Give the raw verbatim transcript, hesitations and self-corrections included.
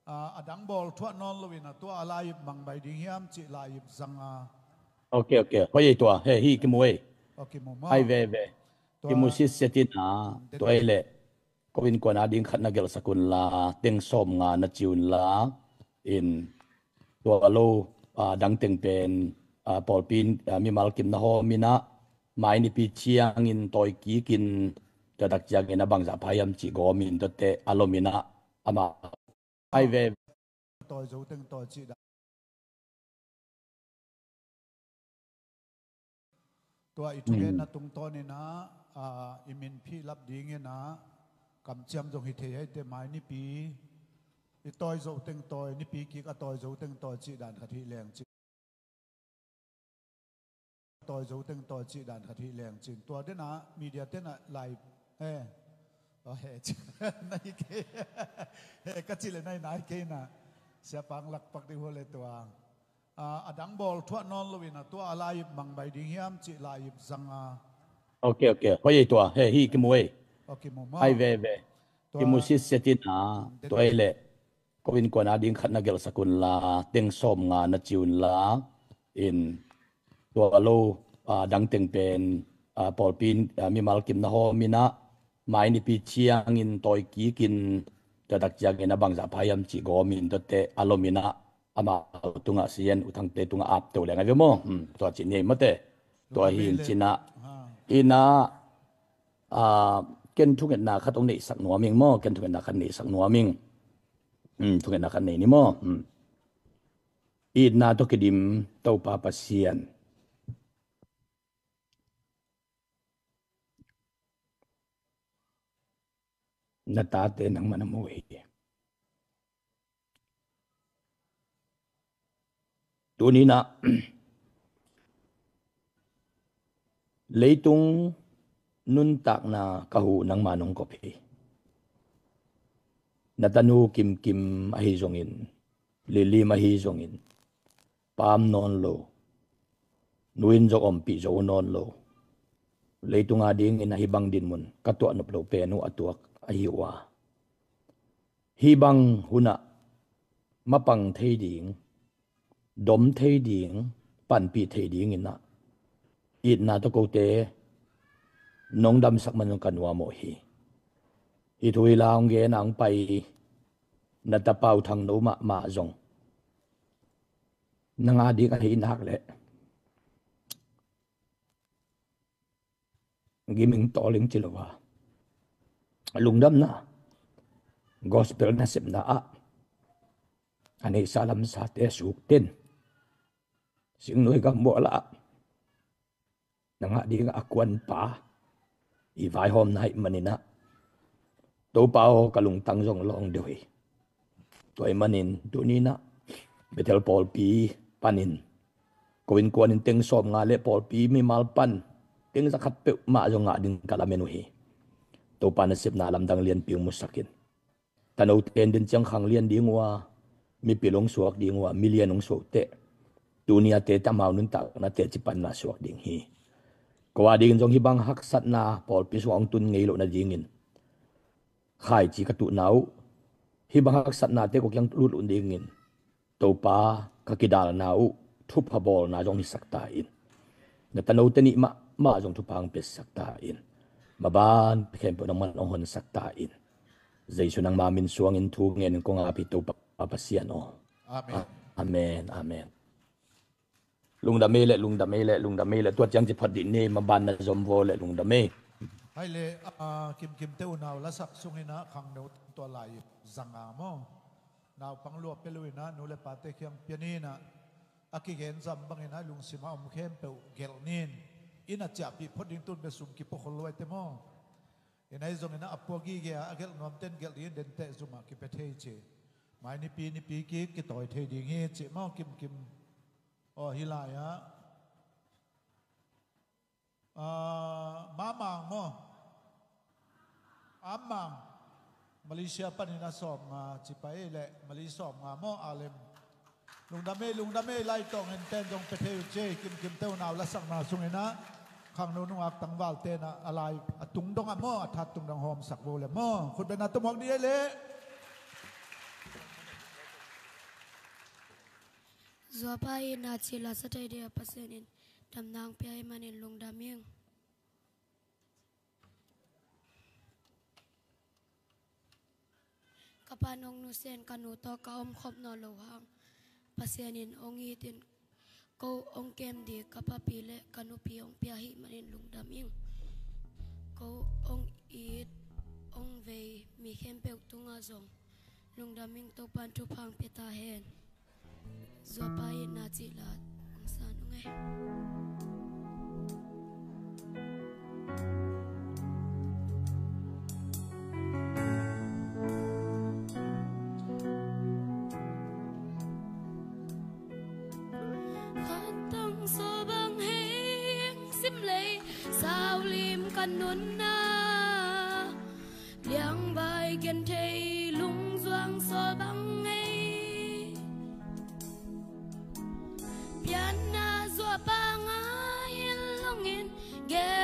A, a dang bawl thuah nawn loin a tua a lai-ip mang bai ding hiam cih lai-ip zanga. Ok, ok. Hoi ei tua. He, hi kimu ei. Ok, kimu maw? Hai ve ve. Tua kimu sitset in a, tua ei leh. Ko innkuan a ding khat na gelhsak un la, teng sawm nga na ci un la, in tua lo, a, dang teng pen, a, pawlpi in, a, mimal kim na hawm in a, mai nipi ciangin tawi kik in, tua tak ciangin a bangzah pha hiam cih gawm in tuate a lom in a, amah hai ve. Tawi zo teng tawi cih dan. Tua i thugenna tungtawn in a, a, i min phihlap ding in a, kamciam zong hi thei hi te mai nipi, i tawi zo teng tawi, nipi kik a tawi zo teng tawi cih dan khat hi leng cin. Tawi zo teng tawi cih dan khat hi leng cin. Tua den a, media ten a lai, eh, oh, he, ci, nai kei. He, ka ci le nai, nai kei na. Siapa ang lakpak ding hua le tua. A, a dang bawl thuah nawn loin a tua a lai-ip mang bai ding hiam cih lai-ip zanga. Ok, ok. Hoi ei tua. He, hi kimu ei. Ok, kimu maw? Hai ve ve. Tua kimu sitset in a, tua ei leh. Ko innkuan a ding khat na gelhsak un la, teng sawm nga na ci un la, in tua lo, a, dang teng pen, a, pawlpi in, a, mimal kim na hawm in a, mai nipi ciangin tawi kik in, tua tak ciangin a bangzah pha hiam cih gawm in tuate a lom in a, amah tungah sian, U Thangte tungah ap to leng a ve maw? Hmm, tua cih nei mate. Tua hi in cin a, in a, a, ken thungetna khat hong neihsak nuam ing maw? Ken thungetna khat neihsak nuam ing. Hmm, thungetna khat nei ni maw? Hmm. Itna tawh kidim Topa Pasian. Na tate nangmah na mu hi. Tuni in a, leitung nuntakna ka huh nangma nong kop hi. Na tanu Kimkim ahi zongin, Lilim ahi zongin, pam nawn lo, nu in zong ompih zo nawn lo. Leitung a dingin a hih bang dinmun ka tuah nop lo pen uh a tuak ahi uh a, hih bang hunah mapang thei ding, dom thei ding, panpih thei dingin a, itna tawh kote nong damsak man zong ka nuam uh hi. Hih thu hi la hong gen a hong pai na tapa U Thangno mahmah zong nang a ding ahi nak leh giming tawling ci lo a, lungdamna gospel nasepna ah a neihsa lamsate sukten, Singnui gambual ah nang a ding a kuanpa i vaihawmna ahih manin a, Topa aw, ka lungtang zong lawng deuh hi. Tua ahih manin tuni in a Bethel pawlpi panin ko innkuan in teng sawm nga le pawlpi mimal pan teng zakhat peuhmah zong ngah ding ka lamen uh hi. Topa nasepna lamdang lianpi hong musak in. Tanote in din ciang khang lian ding uh a, mipil hong suak ding uh a, milian hong suak uh teh, tuni a tete amau nuntakna teci panna suak ding hi. Ko a dingin zong hih bang haksatna pawlpi sungah hong tun ngei loh nadingin khaici ka tuhna uh, hih bang haksatnate ko kiang lutlut dingin Topa, ka kidalna uh thupha bawlna zong hisak ta in. Na tanote nih mahmah zong thupha hong piasak ta in. Maban khempeuh nangman hong honsak ta in. Jesu nangma min suangin thu ngenin kong ap hi, Topa Pasian aw. Amen. Amen, amen. Lungdam ei leh, lungdam ei leh, lungdam ei leh. Tua ciang ci phot dih ni, maban na zom vaw leh lungdam ei. Hai leh, a, Kimkimte unau lasak sungin a khangno tua lai zanga maw? Naupang lua pia lo in a, nu le pate kiang pia ni in a, a kigen zam bangin a lungsim a om khempeuh gelh ni in. Inn a ciahpih phot ding tun bia sum kipua khol lo ahi te maw? Inn ahi zongin a, a pua gige a, a gelh nuamten gelh dingin denteh zum a kipia thei ci. Mai nipi nipi kik kitawi thei ding hi ci maw, Kimkim? Aw, hi lai ah. Ah, Mamang maw? Amang. Malaysia panin a sawm nga ci pai leh, Malaysia sawm nga maw, Alem? Lungdam ei, lungdam ei, lai tawng en ten zong pia thei uh ci, Kimkimte unau lasakna sungin a, khangno nungak tangvalte in a, a lai, a tung dong a maw, a that tung dong hawmsak vo leh maw? Khut beng na tumuak dih ei leh. Zuapa i na cih la sa thei dia Pasian in damna hong pia ahih manin lungdam ing. Ka pa nong nusia in ka nu tawh ka om khop nawn lo hang Pasian in hong it in ko hong kem ding ka papi le ka nupi hong pia ahih manin lungdam ing. Ko hong it hong vei mi khempeuh tungah zong lungdam ing. Topa'n thupha hong pia ta hen. Zuapa i na cih la hong san ung ei. Khat tang sawbang heng sim lei sau lim ka nunna liangvai genthei lungzuang sawbang hei. Pianna zuapa ngai in lungin gen